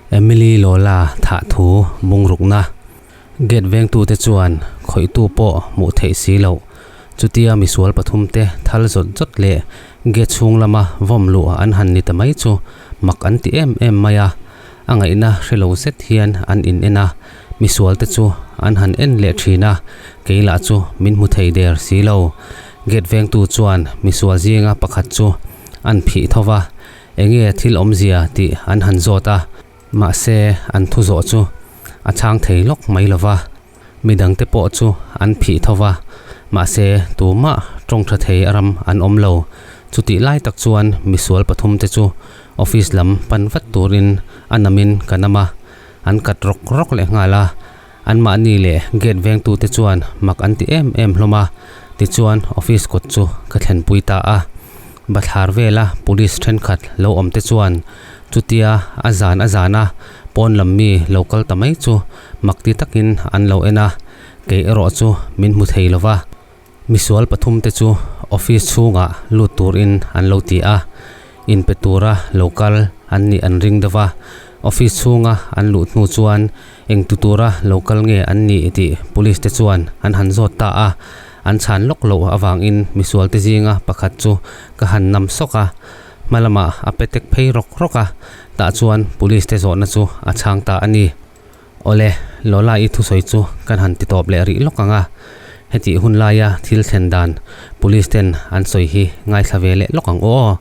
Emily Lola thah thu bungrukna gate vengtute chuan khawihtu pawh hmuh theih si loh. Chutia misual pathumte thal zawt zawt leh gate chhung lama vawm luh an han ni ta mai chu mak an ti em em mai a, a ngaihna hre lo zet hian an in en a, misualte chu an han en leh thin a, kei lah chu min hmu thei der si lo. Gate vengtu chuan misual zinga pakhat chu an phih tho va, enge thil awmzia tih an han zawt a, mahse an thu zawh chu a chhang thei lawk mai lo va. Midangte pawh chu an phih tho va, mahse tumah tawng tha thei a ram an awm lo. Chutih lai tak chuan misual pathumte chu office lam pan vat turin a namin ka nam a, an kat rawk rawk leh nghal a. Anmahni leh gate vengtute chuan mak an ti em em hlawm a, tichuan office kawt chu ka thlenpui ta a. Bathlar vela police thenkhat lo awmte chuan chutia a zan a zan a pawn lam mi lo kal ta mai chu mak ti takin an lo en a, kei erawh chu min hmu thei lo va. Misual pathum te chu office chhungah lut turin an lo ti a, inpe tura lo kal an nih an ring deuh a. Office chhunga an luh hnu chuan eng tu tura lo kal nge an nih tih police te chuan an han zawt ta a, an chhan lawk loh avangin misual te zinga pakhat chu ka han nam sawk a, hma lamah a pe tek phei rawk rawk a, tah chuan police te zawhna chu a chhang ta a ni. Awle, Lola i thusawi chu kan han ti tawp leh rih lawk ang a, hetih hun laia thil thlen dan police ten an sawi hi ngaithla ve leh lawk ang aw aw.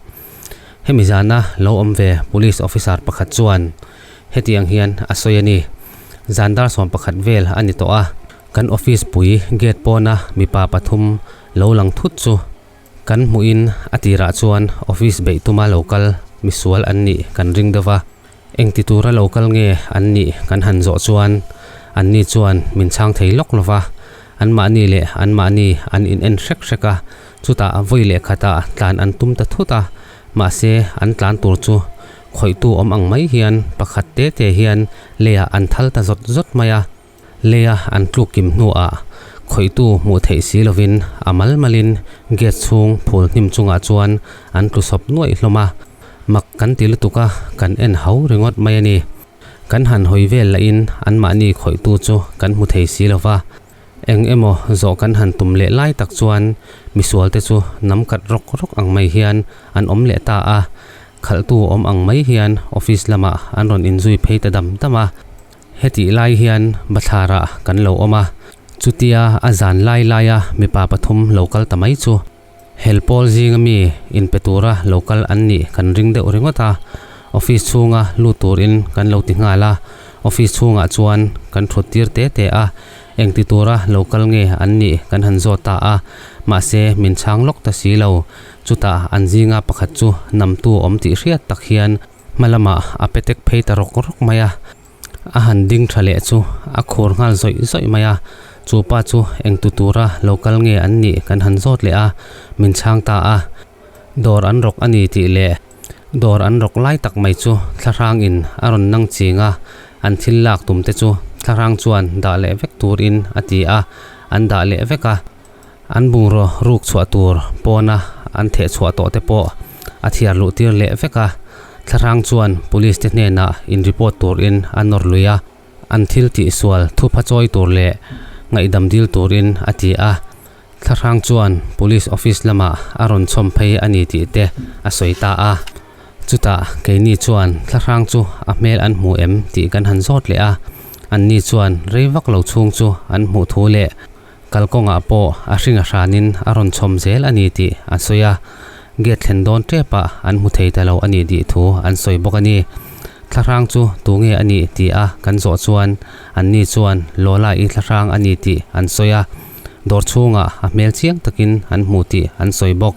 Hemi zana lo awm ve police officer pakhat chuan hetiang hian a sawi a ni, Zan dar 11 vel a ni tawh a, kan office pui gate pawna mipa pathum lo lang thut chu Kan hmuhin a tirah chuan office beih tuma lo kal misual an nih kan ring deuh va, engti tura lo kal nge an nih kan han zawh chuan anni chuan min chhang thei lawk lo va, anmahni leh anmahni an in en hrek hrek a, chutah vawi leh khatah tlan an tum ta thut a, mahse an tlan tur chu khawihtu awm ang mai hian pakhat te te hian leiah an thal ta zawt zawt mai a. Leia an tluk kim hnuah khawihtu hmuh theih si lovin a mal malin gate chhung phul hnim chungah chuan an tlu sawp nuaih hlawm a, mak kan ti lutuk a, kan en hau ringawt mai a ni. Kan han hawi vel lahin anmahni khawihtu chu kan hmu thei si lo va, eng emaw zawh kan han tum leh lai tak chuan misualte chu nam kat rawk rawk ang mai hian an awm leh ta a, khalhtu awm ang mai hian office lamah an rawn inzui phei ta dam dam a. Hetih lai hian bathlarah kan lo awm a, chutia a zan lai laia mipa pathum lo kal ta mai chu hel pawl zinga mi inpe tura lo kal an nih kan ring deuh ringawt a, office chhunga lut turin kan lo ti nghal a, office chhungah chuan kan thut tir te te a, engti tura lo kal nge an nih kan han zawt ta a, mahse min chhang lawk ta si lo, chutah an zinga pakhat chu namtu awm tih hriat tak hian Hma lamah a pe tek phei ta rawk rawk mai a, a han ding tha leh chu a khur nghal zawih zawih mai a, chu pa chu eng tu tura lo kal nge an nih kan han zawt leh a, min chhang ta a, dawr an rawk a ni tih leh dawr an rawk lai tak mai chu thlahrang in a rawn nang ching a, an thil lak tum te chu thlahrang chuan dah leh vek turin a ti a, an dah leh vek a. An bungraw ruk chhuah tur pawna an theh chhuah tawh te pawh a thiar luh tir leh vek a, thlahrang chuan police te hnenah in report turin a nawr lui a, an thil tihsual thupha chawi tur leh ngaihdam dil turin a ti a, thlahrang chuan police office lamah a rawn chhawm phei a ni tih te a sawi ta a. Chutah keini chuan thlahrang chu a hmel an hmu em tih kan han zawt leh a, anni chuan rei vak lo chhung chu an hmuh thu leh Kalkawngah pawh a hring a hranin a rawn chhawm zel a ni tih a sawi a, gate thlen dawn tepah an hmu thei ta lo a nih tih thu an sawi bawk a ni. Thlahrang chu tu nge a nih tih a kan zawh chuan anni chuan Lola i thlahrang a ni tih an sawi a, dawr chhungah a hmel chiang takin an hmu tih an sawi bawk.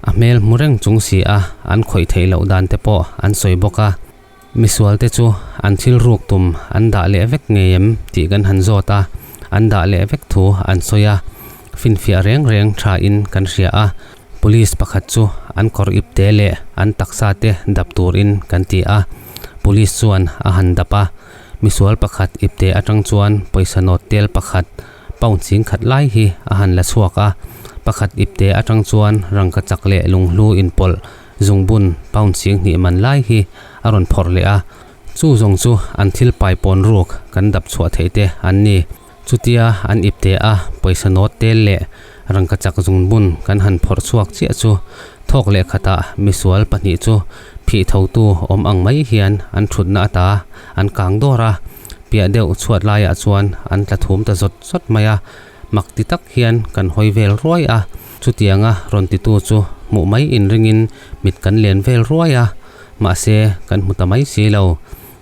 A hmel hmu reng chung si a an khawih theih loh dan te pawh an sawi bawk a. Misualte chu an thil ruk tum an dah leh vek ngei em tih kan han zawt a, an dah leh vek thu an sawi a, finfiah reng reng tha in kan hria a, police pakhat chu an kawr ip te leh an taksa te dap turin kan ti a, police chuan a han dap a, misual pakhat ip te atang chuan pawisa nawt tel pakhat pound ching khat lai hi a han la chhuak a, pakhat ip te atang chuan rangka chak leh lunghlu inpawlh Zungbun pound 20 man lai hi a rawn phawrh leh a, Chu zawng chu an thil paipawn ruk kan dap chhuah theih te an ni. Chutia an ipte a pawisa nawt tel leh rangkachak zungbun kan han phawrh chhuak chiah chu thawk leh khatah misual pahnih chu phih thotu awm ang mai hian an thutna ata an kang dawr a, piah deuh chhuat laiah chuan an tla thum ta zawt zawt mai a, mak ti tak hian kan hawi vel ruai a, chutianga rawn titu chu hmuh mai inringin mit kan len vel ruai a, mahse kan hmu ta mai si lo.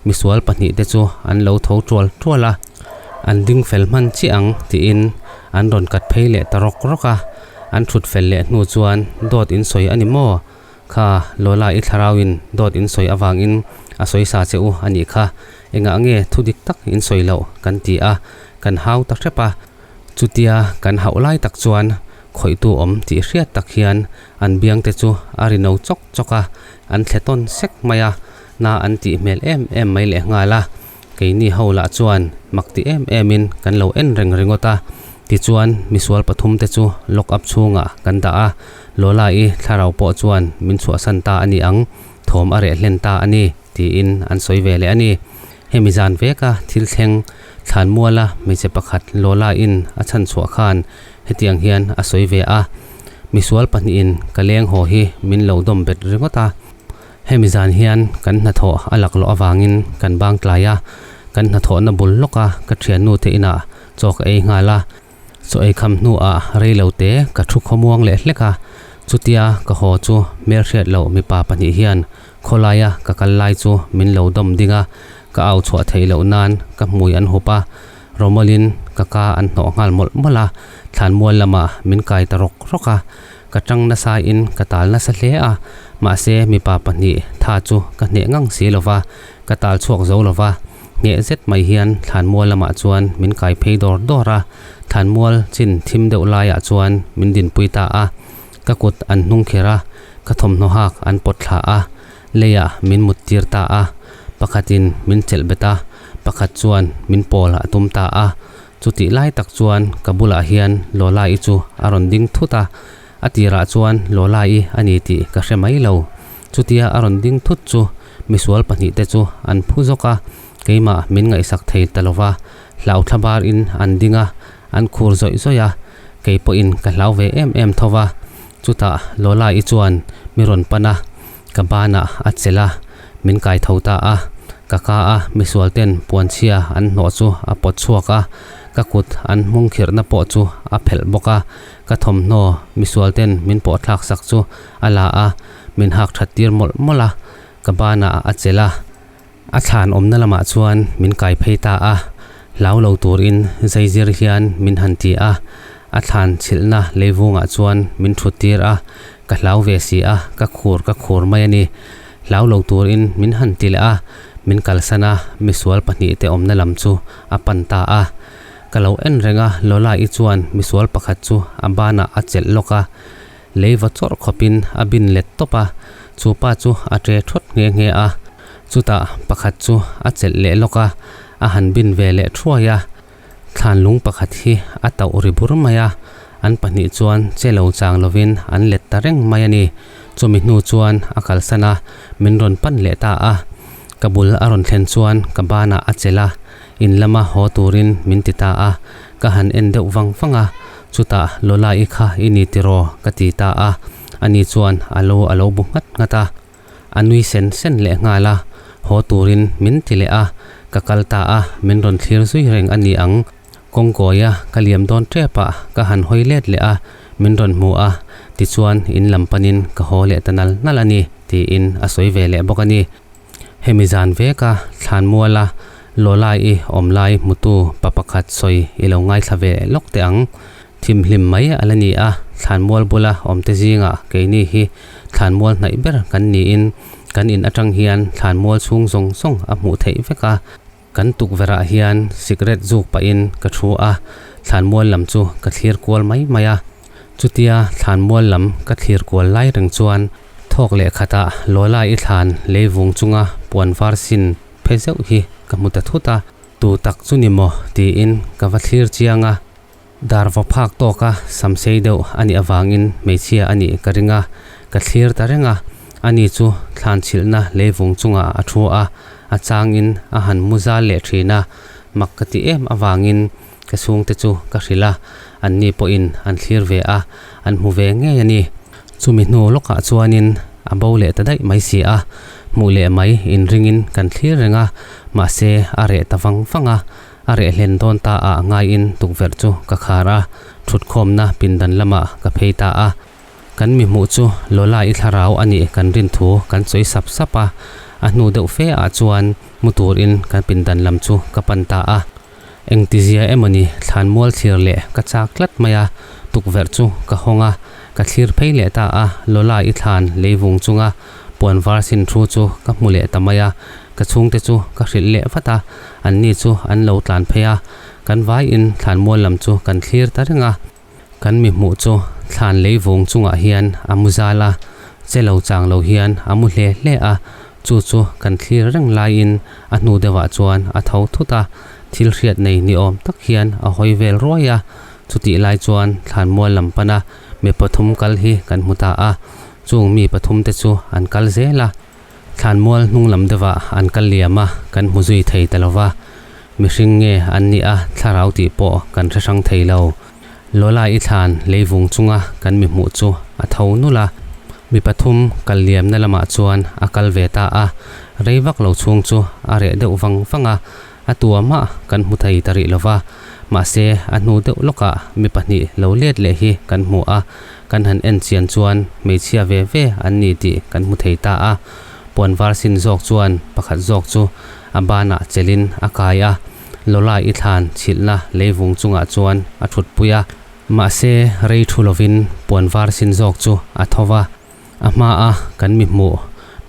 Misual pahnihte chu an lo tho tual tual a, an ding fel hman chiah ang tiin an rawn kat phei leh ta rawk rawk a, an thut fel leh hnu chuan dawt in sawi a ni maw? Kha Lola i thlarauin dawt in sawi avangin a sawi sa che u a nih kha, engah nge thu dik tak in sawi loh kan ti a, kan hau ta hrep a, chutia kan hauh lai tak chuan khawihtu awm tih hriat tak hian an biangte chu a ri no chawk chawk a, an thle tawn sek mai a. Na an tih hmel em em mai leh nghal a, keini ho lah chuan mak ti em emin kan lo en reng ringawt a. Tichuan misual pathum te chu lock up chhungah kan dah a, Lola-i thlarau pawh chuan min chhuahsan ta a ni ang, thawm a reh hlen ta a ni, tiin an sawi ve leh a ni. Hemi zan veka thil thleng Thlanmuala hmeichhe pakhat Lola-in a chhan chhuah khan hetiang hian a sawi ve a, Misual pahnihin ka leng haw hi min lo dawm bet ringawt a, Hemi zan hian kan hnathawh a laklawh avangin kan bang tlai a, kan hnathawhna bul lawka ka thiannu te inah chaw ka ei nghal a, chaw ei kham hnuah rei lo te ka thu khawmuang leh hlek a, chutia ka haw chu hmelhriat loh mipa pahnih hian khawlaia ka kal lai chu min lo dawm ding a, ka au chhuah theih loh nan ka hmui an hup a, rawmawlin ka ka an hnawh nghal mawlh mawlh a, thlanmual lamah min kai ta rawk rawk a. Ka tang nasa in ka tal nasa hle a, mahse mipa pahnih tha chu ka hneh ngang si lo va, ka tal chhuak zo lo va, hneh zet mai hian thlanmual lamah chuan min kai phei dawr dawr a, thlanmual chin thim deuh laiah chuan min dinpui ta a, ka kut an hnung kher a, ka thawmhnaw hak an pawt thla a, leiah min mut tir ta a, pakhatin min chelh bet a, pakhat chuan min pawl a tum ta a. Chutih lai tak chuan ka bulah hian Lola-i chu a rawn ding thut a, a tirah chuan Lola-i a ni tih ka hre mai lo. Chutia a rawn ding thut chu misual pahnihte chu an phu zawk a, keimah min ngaihsak thei ta lova, hlau thla barin an ding a, an khur zawih zawih a, kei pawhin ka hlau ve em em tho va. Chutah Lola-i chuan mi rawn pan a, ka banah a chelh a, min kai tho ta a, ka ka a misual ten puanchhia an hnawh chu a pawt chhuak a, ka kut an hmung khirhna pawh chu a phelh bawk a, ka thawmhnaw misual ten min pawh thlak sak chu a la a, min hak that tir mawlh mawlh a, ka banah a chelh a, a thlan awmna lamah chuan min kai phei ta a, hlau lo turin zaizir hian min han ti a, a thlan chhilhna leivungah chuan min thut tir a, ka hlau ve si a, ka khur ka khur mai a ni. Hlau lo turin min han ti leh a, min kalsan a, misual pahnihte awmna lam chu a pan ta a. Ka lo en reng a, Lola-i chuan misual pakhat chu a banah a chelh lawk a, lei va chawrh khawpin a bin let tawp a, chu pa chu a ṭe ṭhawt nghe nghe a. Chutah pakhat chu a chelh leh lawk a, a han bin ve leh ṭhuai a. Thlan lung pakhat hi a tauh ri bur mai a, an pahnih chuan che lo chang lovin an let ta reng mai a ni. Chumi hnu chuan a kalsan a, min rawn pan leh ta a. Ka bul a rawn thlen chuan ka banah a chelh a, in lama haw turin min ti ta a. Ka han en deuh vang vang a, chutah Lola-i kha i ni tiraw ka ti ta a, ani chuan a lo a lo bu nghat nghat a. A nui sen sen leh nghal a, haw turin min ti leh a, ka kal ta a, min rawn thlir zui reng a ni ang. Kawngkawia ka liam dawn tep ah ka han hawi let leh a, min rawn hmu a, tichuan in lam panin ka haw leh ta nal nal a ni, tiin a sawi ve leh bawk a ni. Hemi zan veka Thlanmuala Lola-i awm lai hmutu pa pakhat sawi i lo ngaithla ve lawk teh ang. Thimhlim mai a la ni a, thlanmual bula awmte zingah keini hi thlanmual hnaih ber kan niin kan in atang hian thlanmual chhung zawng zawng a hmuh theih vek a. Kan tukverhah hian sikret zuk pahin ka thu a, thlanmual lam chu ka thlir kual mai mai a. Chutia thlanmual lam ka thlir kual lai reng chuan thawk leh khatah Lola-i thlan leivung chunga puan var sin phe zeuh hi ka hmu ta thut a, tu tak chu ni maw tiin ka va thlir chiang a. Dar va phak tawka samsei deuh a nih avangin hmeichhia a nih ka ring a, ka thlir ta reng a, ani chu thlan chhilhna leivung chungah a thu a, a changin a han mu zal leh thin a, mak ka ti em avangin ka chhungte chu ka hrilh a, anni pawhin an thlir ve a, an hmu ve ngei a ni. Chumi hnu lawkah chuanin a bo leh ta daih mai si a, hmuh leh mai inringin kan thlir reng a, mahse a reh ta vang vang a, a reh hlen dawn ta ah ngaiin tukverh chu ka khar a, thutkhawmna pindan lamah ka phei ta a. Kan mi hmuh chu Lola i thlarau a nih kan rin thu kan sawi sap sap a, a hnu deuh fe ah chuan mu turin kan pindan lam chu ka pan ta a. Engtizia emawni thlan mual thlir leh ka chak tlat mai a, tukverh chu ka hawng a, ka thlir phei leh ta a, Lola i thlan leivung chunga puan var sin thu chu ka hmu leh ta mai a, ka chhungte chu ka hrilh leh vat a, anni chu an lo tlan phei a, kan vaiin thlan mual lam chu kan thlir ta reng a. Kan mi hmuh chu thlan leivung chungah hian a mu zal a, che lo chang lo hian a mu hle hle a, chu chu kan thlir reng laiin a hnu deuhah chuan a tho thut a, thil hriat nei ni awm tak hian a hawi vel ruai a, chutih lai chuan thlan mual lam pana mi pathum kal hi kan hmu ta a, chung mi pathum te chu an kal zel a. Thlanmual hnung lam deuhah an kal liam a, kan hmu zui thei ta lo va. Mihring nge an nih a thlarau tih pawh kan hre hrang thei lo. Lola i thlan leivung chunga kan mi hmuh chu a tho nulh a. Mi pathum kal liamna lamah chuan a kal ve ta a, rei vak lo chhung chu a reh deuh vang vang a, a tuamah kan hmu thei ta rih lo va. Mahse, a hnu deuh lawkah mi pahnih lo let leh hi kan hmu a, kan han en chian chuan hmeichhia ve ve an ni tih kan hmu thei ta a. Puan var sin zawk chuan pakhat zawk chu a banah chelin a kai a, Lola i thlan chhilhna leivung chungah chuan a thutpui a. Mahse, rei thu lovin puan var sin zawk chu a tho va. A hmaa kan mi hmuh,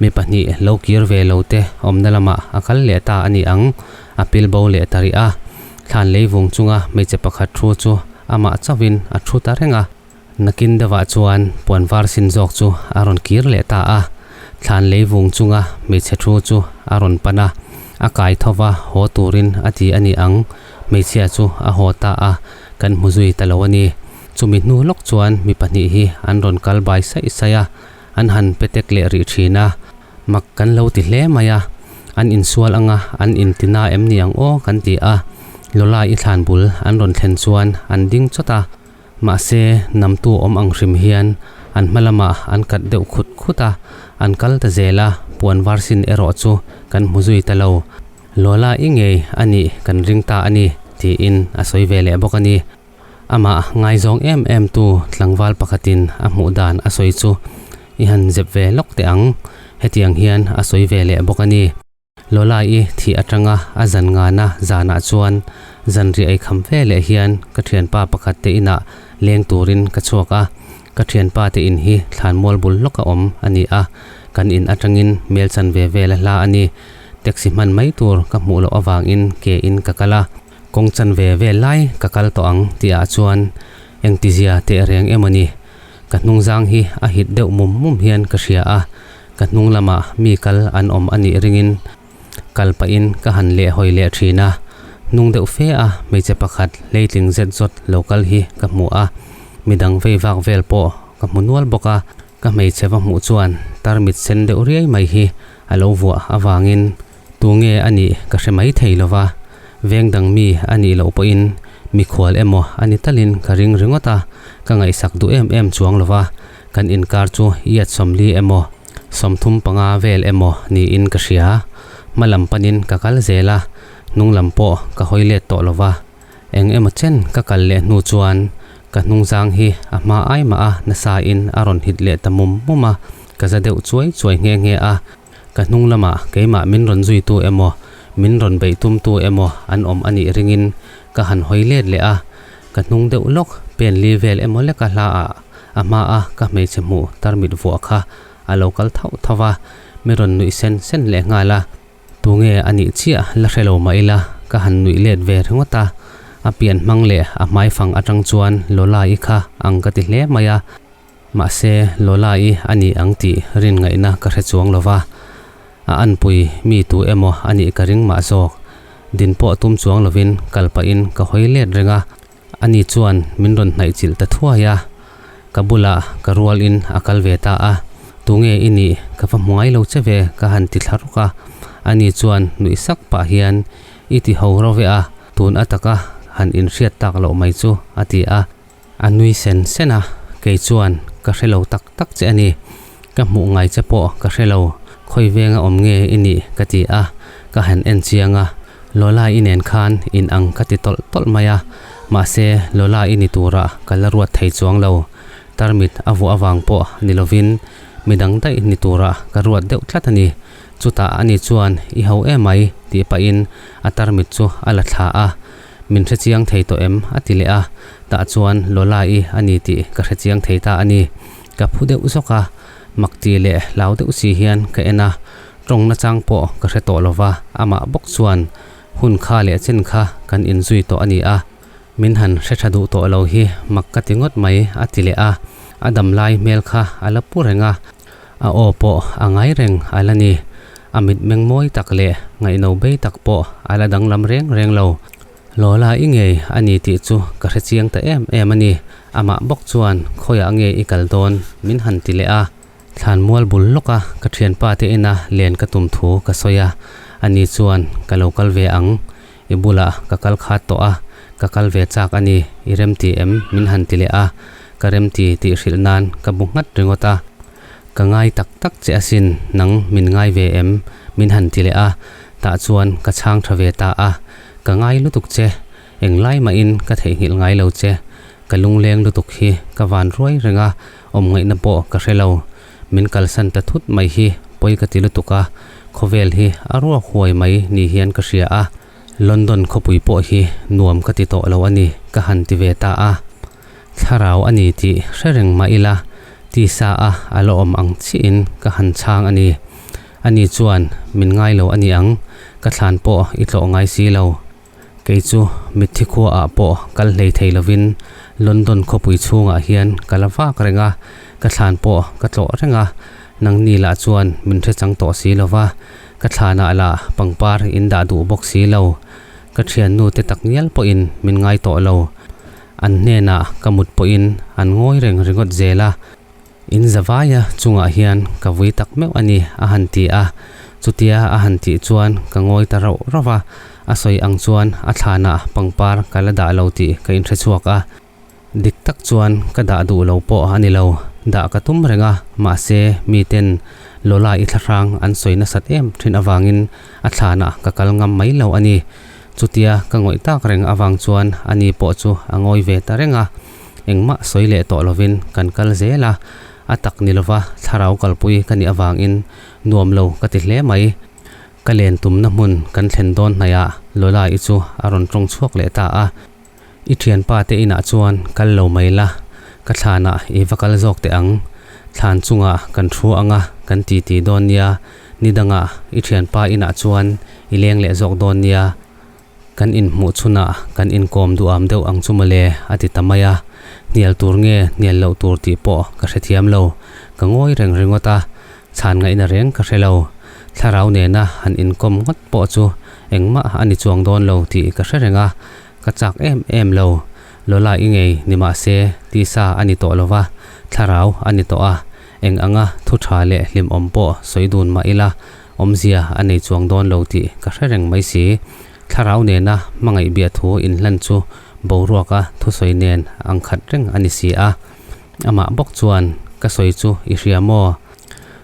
mi pahnih lo kir ve lo te awmna lamah a kal leh ta a ni ang, a pil bo leh ta rih a. Thlan leivung chunga hmeichhe pakhat thu chu amah chauhin a thu ta reng a. Nakin deuhah chuan puan var sin zawk chu a rawn kir leh ta a. Thlan leivung chunga hmeichhe thu chu a rawn pan a, a kai tho va haw turin a ti a ni ang, hmeichhia chu a haw ta a, kan hmu zui ta lo a ni. Chumi hnu lawk chuan mi pahnih hi an rawn kal bai saih saih a, an han pe tek leh rih thin a, mak kan lo ti hle mai a, an insual anga an inti na em ni ang aw kan ti a, Lola i thlan bul an rawn thlen chuan an ding chawt a, mahse namtu awm ang hrim hian an hma lamah an kat deuh khut khut a, an kal ta zel a, puan var sin erawh chu kan hmu zui ta lo. Lola i ngei a nih kan ring ta a ni tiin a sawi ve leh bawk a ni. Amah ngaizawng em em tu tlangval pakhatin a hmuh dan a sawi chu i han zep ve lawk teh ang, hetiang hian a sawi ve leh bawk a ni. Lola-i thih atanga a zan ngana zanah chuan zanriah ei kham ve leh hian ka thianpa pakhat te inah leng turin ka chhuak a, ka thianpa te in hi thlanmual bul lawka awm a ni a, kan in atangin mel chan ve vel a hla a ni. Taxi hman mai tur ka hmuh loh avangin ke in ka kal a. Kawng chan ve vel lai ka kal tawh ang tih ah chuan engtizia teh reng emaw ni? Ka hnungzang hi a hit deuh mum mum hian ka hria a, ka hnung lamah mi kal an awm a nih ringin kal pahin ka han leh hawi leh thin a, hnung deuh fe a hmeichhe pakhat hleitling zet zawt lo kal hi ka hmu a, midang vei vak vel pawh ka hmu nual bawk a, ka hmeichhe va hmuh chuan tarmit sen deuh riai mai hi a lo vuah avangin Tunge a nih ka hre mai thei lo va, veng dang mi a nih loh pawhin mikhual emaw a ni talin ka ring ringawt a, ka ngaihsak duh em em chuang lo va, kan inkar chu iat sawmli emaw 35 vel emaw niin ka hria. Hma lam panin ka kal zel a, hnung lam pawh ka hawi let tawh lo va. Eng emaw chen ka kal leh hnu chuan ka hnungzang hi a hma ai mah a nasain a rawn hit leh ta mum mum a, ka za deuh chuai chuai nghe nghe a. Ka hnung lamah keimah min rawn zuitu emaw, min rawn beih tumtu emaw an awm a nih ringin ka han hawi let leh a. Ka hnung deuh lawk pen li vel emaw leka hla ah a hma a ka hmeichhe hmuh tarmit vuah kha a lo kal thauh thauh a, mi rawn nuih sen sen leh nghal a. Tunge a nih chiah la hre lo mah ila ka han nuih let ve ringawt a. A pian hmang leh a hmaifang atang chuan Lola-i kha ang ka ti hle mai a. Mahse, Lola-i a ni ang tih rin ngaihna ka hre chuang lo va, a anpui mi tu emaw a nih ka ring mah zawk. Din pawh tum chuang lovin kal pahin ka hawi let reng a, ani chuan min rawn hnaih chilh ta thuai a. Ka bulah ka rualin a kal ve ta a, Tunge i nih? Ka va hmu ngai lo che ve ka han ti thla ruk a. Ani chuan nuih sak pah hian, I ti ho ro ve a, tun ataka han inhriat tak loh mai chu, a ti a. A nui sen sen a, kei chuan ka hre lo tak tak che a ni. Ka hmuh ngai che pawh ka hre lo, khawi venga awm nge i nih ka ti a, ka han en chiang a, Lola i nen khan in ang ka ti tawlh tawlh mai a, mahse Lola i ni turah ka la ruat thei chuang lo. Tarmit a vuah avang pawh ni lovin midang daih ni turah ka ruat deuh tlat a ni. Chutah ani chuan i ho emai tih pahin a tarmit chu a la thla a. Min hre chiang thei tawh em? a ti leh a, tah chuan Lola-i a ni tih ka hre chiang thei ta a ni. Ka phu deuh zawk a, mak ti leh hlau deuh si hian ka en a, tawng nachang pawh ka hre tawh lo va, amah bawk chuan hun kha leh chen kha kan inzui tawh a ni a, min han hre tha duh tawh lo hi mak ka ti ngawt mai a ti leh a, a dam lai hmel kha a la pu reng a, a aw pawh a ngai reng a la ni. A mitmeng mawi tak leh ngaihno bei tak pawh a la danglam reng reng lo. Lola i ngei a ni tih chu ka hre chiang ta em em a ni. Amah bawk chuan khawiah nge i kal dawn min han ti leh a. Thlanmual bul lawka ka thianpa te ina len ka tum thu ka sawi a, ani chuan ka lo kal ve ang. I bulah ka kal khat tawh a, ka kal ve chak a ni, i remti em? min han ti leh a, ka remti tih hrilh nan ka bu nghat ringawt a. Ka ngai tak tak che asin, nang min ngai ve em? min han ti leh a, tah chuan ka chhang tha ve ta a, Ka ngai lutuk che, englai mahin ka theihnghilh ngai lo che, ka lungleng lutuk hi ka van ruai reng a, awm ngaihna pawh ka hre lo. Min kalsan ta thut mai hi pawi ka ti lutuk a, khawvel hi a ruak huai mai ni hian ka hria a, London khawpui pawh hi nuam ka ti tawh lo a ni ka han ti ve ta a. Thlarau a ni tih hre reng mah ila, tisa a a la awm ang chiahin ka han chhang a ni. Ani chuan min ngai lo a ni ang, ka thlan pawh i tlawh ngai si lo. Kei chu mitthi khuaah pawh kal hlei thei lovin London khawpui chhungah hian ka la vak reng a, ka thlan pawh ka tlawh reng a, nangni lah chuan min hre chang tawh si lo va, ka thlanah lah pangpar in dah duh bawk si lo. Ka thiannu te tak ngial pawhin min ngai tawh lo. An hnenah ka mut pawhin an ngawi reng ringawt zel a. In zavaia chungah hian ka vui tak meuh a ni, a han ti a. Chutia a han tih chuan ka ngawi ta rauh rauh a, a sawi ang chuan a thlanah pangpar ka la dah lo tih ka inhre chhuak a. Dik tak chuan ka dah duh lo pawh a ni lo, dah ka tum reng a, mahse miten Lola i thlahrang an sawi nasat em thin avangin a thlanah ka kal ngam mai lo a ni. Chutia ka ngawih tak reng avang chuan ani pawh chu a ngawi ve ta reng a. Engmah sawi leh tawh lovin kan kal zel a, a tak ni lova thlarau kalpui ka nih avangin nuam lo ka ti hle mai. Ka len tumna hmun kan thlen dawn hnaihah Lola-i chu a rawn tawng chhuak leh ta a, I thianpa te inah chuan kal lo mai la, ka thlanah i va kal zawk teh ang. Thlan chungah kan thu ang a, kan titi dawn nia, ni dangah i thianpa inah chuan i leng leh zawk dawn nia. Kan inhmuh chhunah kan inkawm duham deuh ang chu mawle, a ti ta mai a. Hnial tur nge hnial loh tur tih pawh ka hrethiam lo. Ka ngawi reng ringawt a, chhan ngaihna reng ka hre lo. Thlarau nena han inkawm ngawt pawh chu engmah a ni chuang dawn lo tih ka hre reng a, ka chak em em lo. Lola i ngei ni mah se tisa a ni tawh lo va, thlarau a ni tawh a, eng anga thu tha leh hlimawm pawh sawi dun mah ila Awmzia a nei chuang dawn lo tih ka hre reng mai si. Thlarau nena hmangaih bia thu inhlan chu boruaka thusawi nen ang khat reng a ni si a. Amah bawk chuan, Ka sawi chu i hria maw?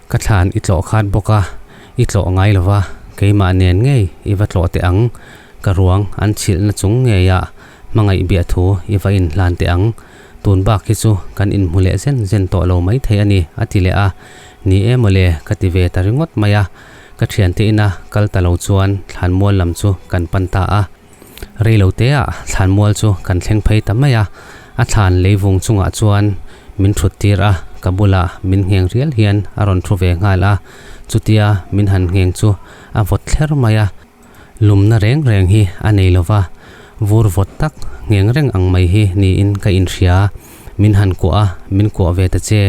Ka thlan i tlawh khat bawk a, i tlawh ngai lo va, keimah nen ngei i va tlawh teh ang. Ka ruang an chhilhna chung ngeiah hmangaih bia thu i va inhlan teh ang. Tun bak hi chu kan inhmu leh zen zen tawh lo maithei a ni, a ti leh a. Ni e mawle, ka ti ve ta ringawt mai a. Ka thiante ina kal ta lo chuan thlanmual lam chu kan pan ta a. Reilo teah thlanmual chu kan thleng phei ta mai a. A thlan leivung chungah chuan min thut tir a, ka bulah min ngheng rial hian a rawn thu ve nghal a. Chutia min han ngheng chu a vawt thler mai a. Lumna reng reng hi a nei lo va, vur vawt tak ngheng reng ang mai hi niin ka inhria. Min han kuah a, min kuah ve ta che.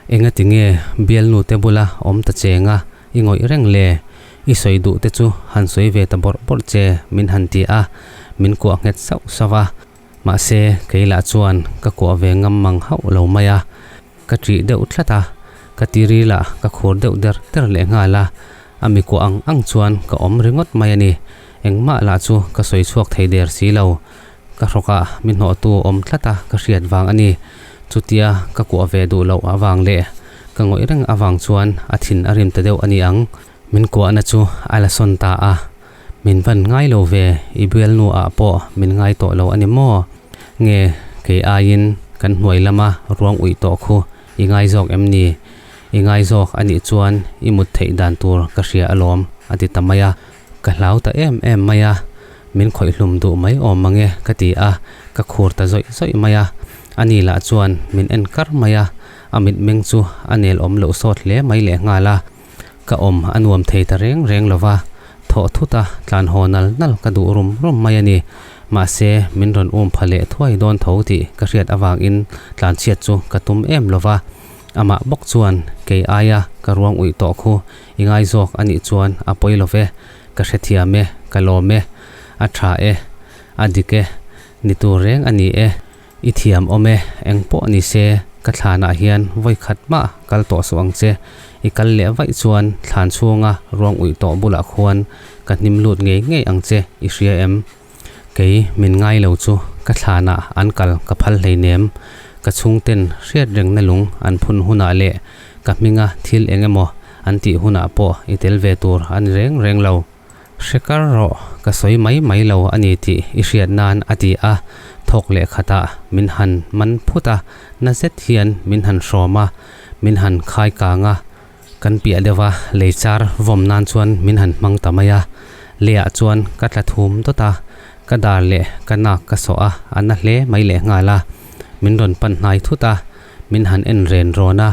Engati nge bialnu te bula awm ta cheng a, i ngawih reng le? I sawi duh te chu han sawi ve ta bawrh bawrh che min han ti a, min kuah nghet sauh sauh a. Mahse, kei lah chuan ka kuah ve ngam mang hauh lo mai a, ka ṭih deuh tlat a, ka tiri lah ka khur deuh der der leh nghal a. A mi kuah ang ang chuan ka awm ringawt mai a ni. Engmah lah chu ka sawi chhuak thei der si lo. Ka hrawkah mi hnawhtu awm tlat a ka hriat vang a ni. Chutia ka kuah ve duh loh avang leh ka ngawih reng avang chuan a thin a rim ta deuh a ni ang. Min kuahna chu a la sawn ta a. Min van ngai lo ve, i bialnu ah pawh min ngai tawh lo a ni maw? Nge kei aiin kan hnuai lama ruang uih tawh khu i ngai zawk em ni? I ngai zawk a nih chuan i mut theih dan tur ka hria alawm a ti ta mai a. Ka hlau ta em em mai a, min khawih hlum duh mai awm mang e ka ti a, ka khur ta zawih zawih mai a. Ani lah chuan min en kar mai a, a mitmeng chu a nel awm loh sawt hle mai lehnghal a. Ka awm a nuam thei ta reng reng lo va, thawh thut a tlan haw nal nal ka duh rum rum mai a ni. Mahse, min rawn um pha leh thuai dawn tho tih ka hriat avangin tlan chhiat chu ka tum em lo va. Amah bawk chuan kei aia ka ruang uih tawh khu i ngai zawk a nih chuan a pawi lo ve, ka hrethiam e, ka lawm e, a tha e, a dik e, ni tur reng a ni e. I thiam awm e, eng pawh ni se, ka thlanah hian vawi khat mah kal tawh suh ang che. I kal leh vaih chuan thlan chhunga ruang uih tawh bulah khuan ka hnim lut ngei ngei ang che, i hria em? Kei min ngai lo chu ka thlanah an kal ka phal hleinem. Ka chhungten hriat rengna lung an phun hunah leh ka hminga thil eng emaw an tih hunah pawh i tel ve tur a ni reng reng lo. Hre kar rawh, ka sawi mai mai lo a ni tih i hriat nan a ti a, thawk leh khatah min han man phut a, na zet hian min han hrawm a, min han khai kang a, kan piah deuh a, lei char vawm nan chuan min han hmang ta mai a, leiah chuan ka tla thum dawt a, ka dar leh ka nak ka sawh a, a na hle mai leh nghal a, min rawn pan hnai thut a, min han en ren rawn a,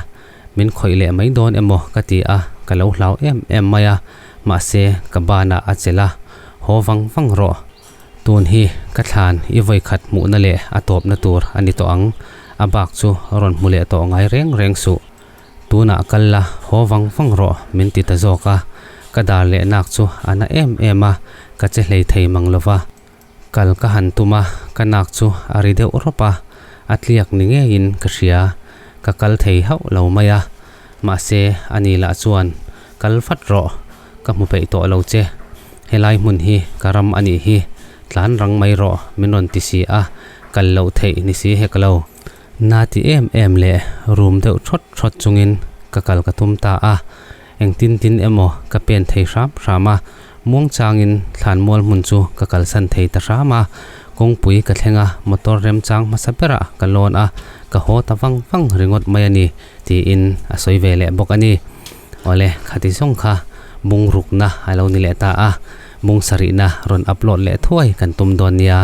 min khawih leh mai dawn emaw ka ti a, ka lo hlau em em mai a, mahse ka banah a chelh a, haw vang vang rawh. Tun hi ka thlan i vawi khat hmuhna leh a tawpna tur a ni tawh ang, a bak chu rawn hmu leh tawh ngai reng reng suh. Tunah kal la, haw vang vang rawh min ti ta zawk a, ka dar leh nak chu a na em em a, ka che hlei thei mang lo va. Kal ka han tum a, ka nak chu a ri deuh rawp a, a tliak ni ngeiin ka hria. Ka kal thei hauh lo mai a, mahse ani lah chuan kal vat rawh, ka hmu peih tawh lo che. Helai hmun hi ka ram a nih hi, tlan rang mai rawh min rawn ti si a, kal loh theih ni si hek lo. Na ti em em leh rum deuh thawt thawt chungin ka kal ka tum ta a, Engtin tin emaw ka pen thei hram hram a, muangchangin thlanmual hmun chu ka kalsan thei ta hram a, kawngpui ka thleng a, motor remchang hmasa berah ka lawn a, ka haw ta vang vang ringawt mai a ni, tiin a sawi ve leh bawk a ni. Awle, khati zawng kha bung rukna a lo ni leh ta a, bung sarihna rawn upload leh thuai kan tum dawn nia,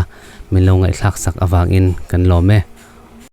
min lo ngaihthlak sak avangin kan lawm e.